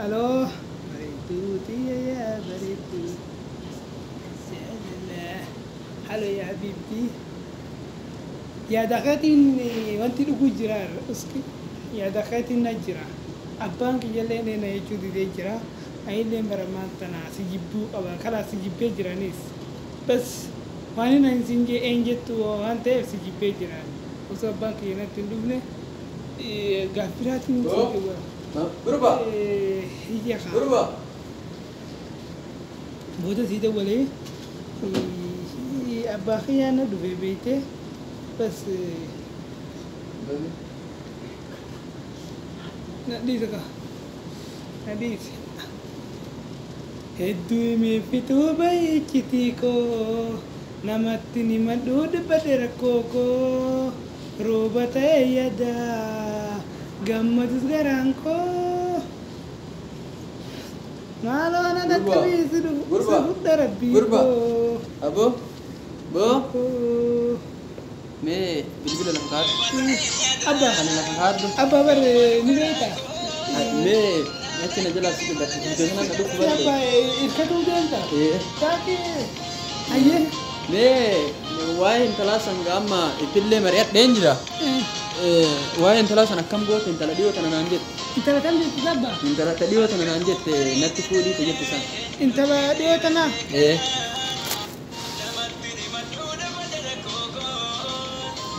Aloo bareedduu tiyya, yaa bareedduu jaalala. Halo yaa habiibtii, yaada keetiin wanti dhuguu jira, uski yaada keetiin na jira. Abbaan kiyyallee na jechuu didee jira. Anillee baramaan tana si jibbuu qaba, kalaa si jibbee jiranis bas waan inni sin een jettu waan ta'eef si jibbee jiraan. Osoo abbaan kiyya natti hin dhufne gaaffiraatiin si dhuga. Gurba. Hiyya kaa. Gurba. Booda sii dawwalee, abbaa kiyyaa na dhufe beeyte bas na dhiisa kaa, na dhiise. Hedduu himeeffituu baay'ichitii koo, namatti ni madhuu dubbadhe rakkoo koo, rooba ta'e yaada gammadus garaan koo. Maaloo na dhaqqabii si Gurba. fudha rabbii Gurba. koo. Abo. Bo. Koo. Mee bilbila lafa kaadhu. Abba. Kana lafa kaadhu. Abba bar ni beekta. Mee achi na jalaa si dabarsiifte sana na dhufu Si abba balle. hirkatuu deemta. Ee. Taakee. Ayyee. Mee waa'ee intalaa san amma ittillee mari'adheen jira. Waa'ee intalaa san akkam goote, intala dhiyoo tana naan jette? Intala kam jettu abba? Intala ta dhiyoo tana naan jette, natti fuudhii jette san. Intala dhiyoo tanaa. Ee.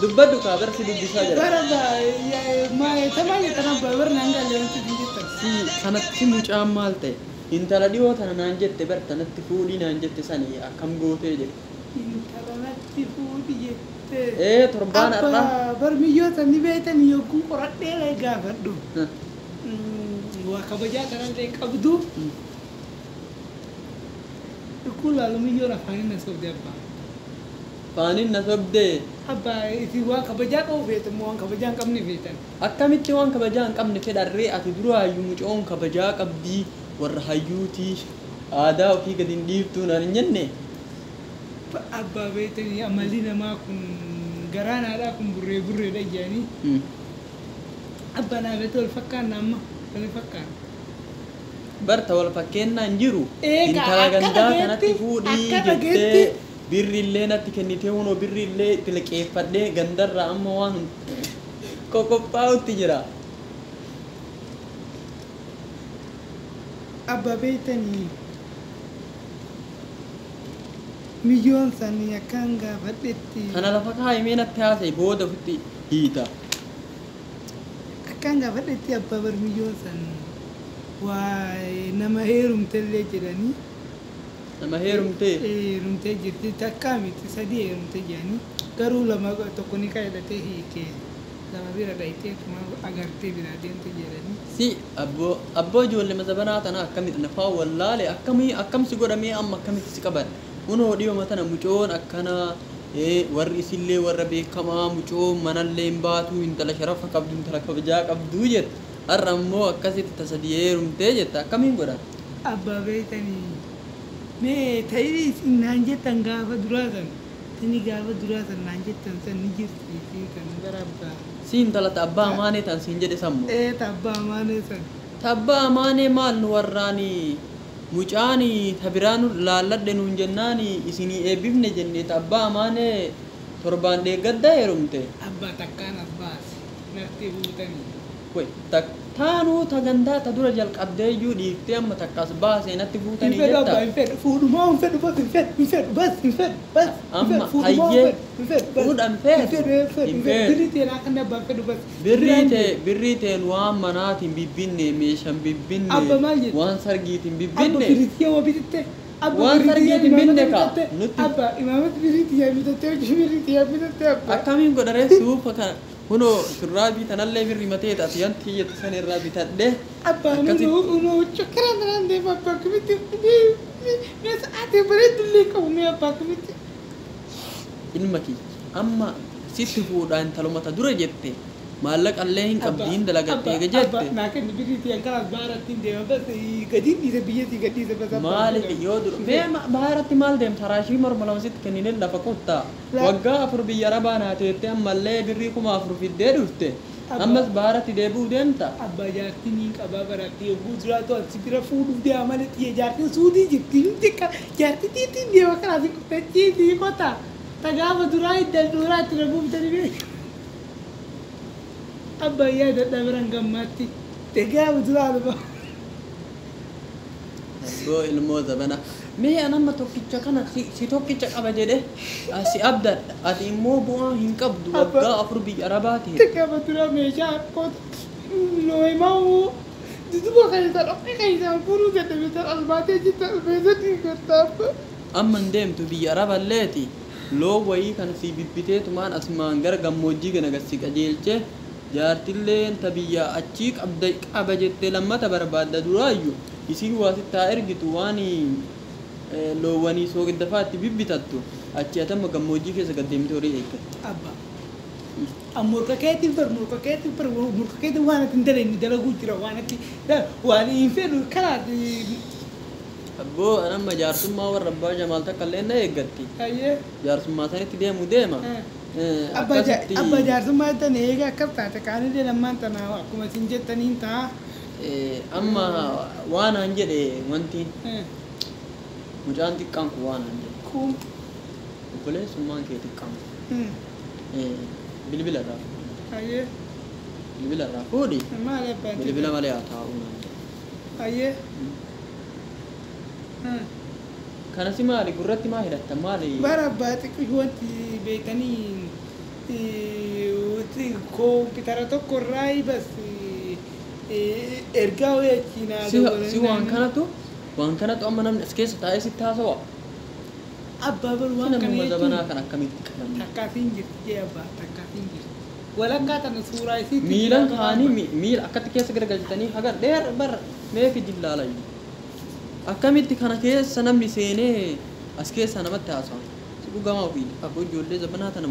Dubbadhu kaa, barsi dubbisaa jira. Bara ba tamaa jettan abba, bar naan galle wanti isin jettan. Si kanatti mucaan maal ta'e? Intala dhiyoo tana naan jette bar, tanatti fuudhii naan jette sani akkam gootee jedhe. Intala natti fuudhi jette. Ee, torbaan Abba har'aa. bar miyyoota ni beektan yogguu qoradhee gaafadhu. Waa kabajaa kanallee qabdu. Dhukkuu laalu miyyoon afaaniin na sobde abbaa. Afaaniin na sobdee. Abbaa, isin waan kabajaa qabu feetan moo waan kabajaa hin qabne feetan? Akkamitti waan kabajaa hin qabne fedharree? Ati duraayyuu mucoon kabajaa qabdii, warra hayyuutii, aadaa ofii gadi hin dhiiftuu naan hin jenne? Abbaa, beektanii amalli namaa kun garaan haadhaa kun burree burreedha jedhanii. Abbaa, naa beekte, wal fakkaanna, amma wal fakkaanna. Barta wal fakkeennaa hin jiru. Egaa Intala akka gandaa kanatti fuudhii akka jettee dhageetti. Birri illee natti kennitee, hunoo birri illee itti liqeeffadhee gandarraa amma waan qoqophaa'utti jira. Abbaa, beektanii miyyoon sanii akkaan gaafadhetti. Kana lafa kaayimee natti haasa'e, booda ofitti hiita. Akkaan gaafadhetti abbaa, bar miyyoon san waa nama heerumtellee jedhanii. Nama heerumtee. Heerumtee jirti, takkaa miti, sadii heerumte jedhanii, garuu lama tokko ni kaa'edhatee hiikee lama bira dhayitee tuma agartee biraa deemte jedhanii. Si abboo abboo, ijoollee mazabanaa tana akkamitti nafaa wallaale, akkamii akkam si godhamee, amma akkamitti si qaban? Kunoo dhiyoo tana mucoon akkana warri isillee warra beekamaa, mucoon manallee hin baatu, intala sharafa qabdu, intala kabajaa qabdu jette. Har'a ammoo akkasitti tasa heerumtee jette, akkamiin godhan? Abbaa, beektanii mee ta'ii isin naan jettan gaafa duraa san, tini gaafa duraa san naan jettan san ni jirti fi kan bara abbaa. Si intala ta abbaa amaanee tan siin jedhe sammu. Ee, ta abbaa amaanee san. Ta abbaa amaanee maal, nu warraani mucaani ta biraa nu laalladhe nuun jennaani isinii eebbifne jenne, ta abbaa amaanee torbaan deeggadda heerumte. Abbaa, takkaan as baase natti fuutanii. Wai taanuu ta gandaa ta dura jalqabdee iyyuu dhiiftee amma takka as baasee natti Hin fuutanii fedhu abbaa, jetta. hin fedhu, fuudhumaa hin fedhu, bas hin fedhu, hin fedhu, bas hin fedhu, bas hin Amma fedhu, fuudhumaa hin hayyee fedhu, hin fedhu, bas fuudhan hin feetu. fedhu, hin fedhu, Hin hin fedhu. feetu. Birrii ta'e naa kan abbaa hin fedhu bas. Birrii ta'e, birrii ta'een waan manaatiin bibbinne, meeshaan bibbinne, Abba, maal jette? waan sargiitiin Abba, bibbinne. birrii tiyya waa bitatte. Abba, Waan birrii tiyya sargiitiin binne imaamata kaa bitatte. nutti. Abba, imaamata birrii tiyya bitatte, hojii birrii tiyya bitatte abba. Akkamiin godharee suufa kana, kunoo shurraabii tanallee birrii matee ati yanti jettu san irraa bitadhe. Abba, Akkasitti. nunu unu chokira tanaan deema abba, akkamitti mee sa'aatii bareeddullee qabu, mee abba, akkamitti? Ilma kiyya, amma sitti fuudhaa intaluma ta dura jette, maallaqallee hin qabdiin dalagattee eega Abba, jette. naa kenni birrii tiyya, kanaas baaratti deema bas, gadiin dhiise, biyyatti gadhiise bas abba. Maaliif yoo dur mee baaratti maal deemta? Raashii morma lama sitti kennine lafa kottaa. Waggaa 4 biyya arabaa naa teettee ammallee birrii 4,000 fiddee dhufte. Ammas baaratti deebi'uu deemta. Abbaa jaartiin hin qabaa baratti yogguu jiraatu asi bira fuudhuuf deema malee xiyya jaartiin suudii jirti hundi jaartii tiitiin deema kanaaf qotachiisii qota tagaafa duraa iddan duraa itti rabuuftanii beeku. Abbaa yaadadha biran gammaatti gaafa duraa dhufa. Abboo ilmoo zabana. Mee an amma tokkicha kana si tokkicha qaba jedhe si abdadha. Ati immoo bu'aa hin qabdu waggaa 4 biyya Arabaa ta'e. Gaafa duraa meeshaa qota looyimaa'uu duduba keessa dhoqqee keessa fuudhuu dadhabee albaatee jirta albeessatti godha abba. Amma hin deemtu biyya Araballeeti. Loon wayii kana si bibbiteetumaan asumaan gara gammoojjii kana gad si qajeelchee jaartilleen ta biyya achii qabda qaba jettee lammata barbaadda duraayyuu isiin waa sitti haa ergitu waan loowwanii soogidda fa'aa itti bibbitattu achi atamma gammoojjii keessa gad deemtee horii eeggatta. Abba. Murka keetiin bar murka keetiin bar murka keetiin waan ati hin dalagne dalaguu jira waan ati waan hin fedhu kanaati. Abboo an amma jaarsummaa warra abbaa Jamaal takka illee na eeggatti. Ayyee. Jaarsummaa sanitti deemu deema. Akkasitti Abba jaarsummaa jettan eega akkas taate kaanillee lammaan tana akkuma isin jettaniin ta'a. Amma waan an jedhe wanti mucaan xiqqaan kun waan an jedhe. Kun. Obboleessummaan kee xiqqaan kun. Bilbila irraa fuudhi. Ayyee. Bilbila irraa fuudhi. Maali abbaan? Bilbila malee haa taa'uu naan jedhe. Ayyee. Kanasi maali gurratti maa hidhatta maali? Bara abbaa xiqqoo wanti beektanii koompitara tokko irraa bas ergaa wayii achiin Si waan kanatu amma namni as keessa taa'ee sitti haasawa. Abbaa bar waan kana Namuma zabanaa jechuun kan akkamitti qaban? Takkaasiin jirti jee abbaa takkaasiin jirti. Walakkaa tana suuraa isiitti Miilan kaanii miila akkatti keessa garagalchitanii haga dheer bar mee fijillaalayyuu. Akkamitti kana keessa namni seenee as keessa namatti haasawa? Si dhugamaa ofii abboo ijoollee zabanaa tana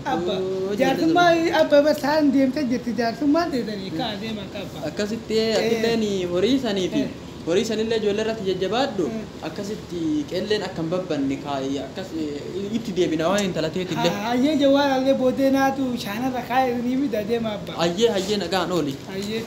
Abba jaarsummaa abba basaan deemtee jirti jaarsummaan deetanii kaa deeman qaba. Akkasitti atilleen horii sanii fi horii sanillee ijoollee irratti jajjabaadhu akkasitti qeelleen akka hin babbanne kaayee akkas itti deebina waan intalateetillee. Hayyee jawwaalaallee booddee naatu shaanarra kaayee ni fida deema abba. Hayyee hayyee nagaan ooli. Hayyee.